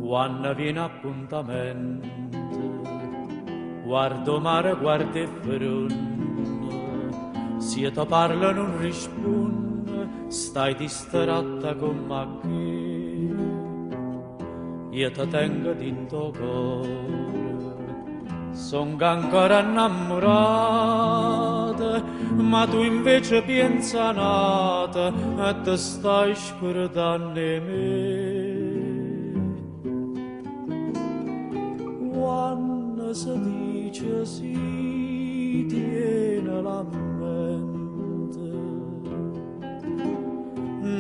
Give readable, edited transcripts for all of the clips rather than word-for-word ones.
Quanno viene appuntamento, guarda 'o mare, guarda 'e ffronne, si io te parlo nun rispunne, stai distratta comm'a che. Io te tengo dint' 'o core, songo ancora 'nnammurato, ma tu invece pienze a n'ato e te stai scurdanno 'e me. Quanno se dice sì, tienelo a mente,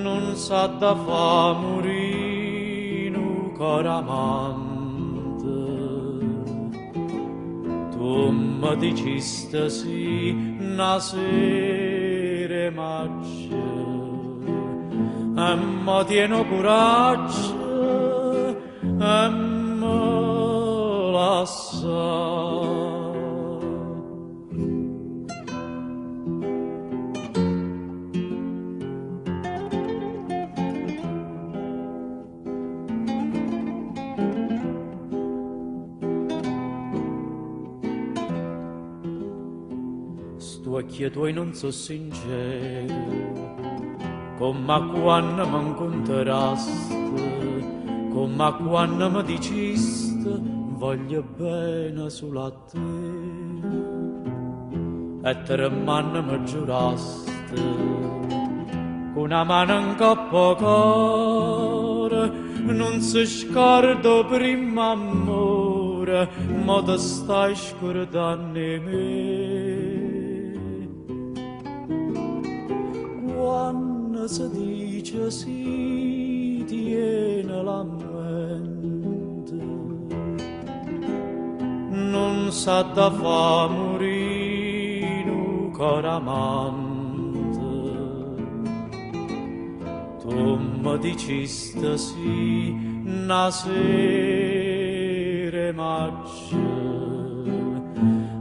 nun s'ha da fa murì nu core amante. Tu me diciste sì na sera 'e maggio e mo tiene 'o curaggio 'e me lassà. St'uocchie tuoi nun so' sinceri, comm'a quanno me 'ncuntraste, comm'a quanno me diciste voglio bene sulo a te. E tremmanno me giuraste, cu na mano 'ncopp' 'o core, nun se scorda 'o primmo ammore, mo te stai scurdanno 'e me. Quanno se dice sì, tienelo a mente, nun s'ha da fa murì nu core amante. Tu me diciste sì na sera 'e maggio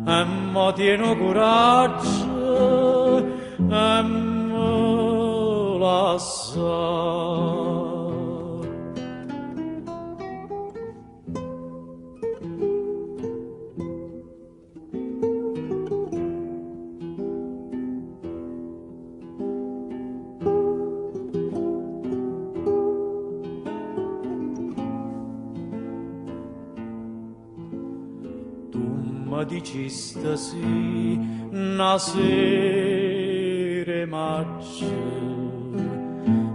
e mo tiene 'o curaggio 'e me lassà. Tu me diciste sì na sera 'e maggio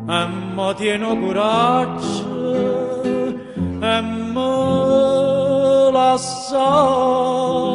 e mo tiene 'o curaggio 'e me lassà.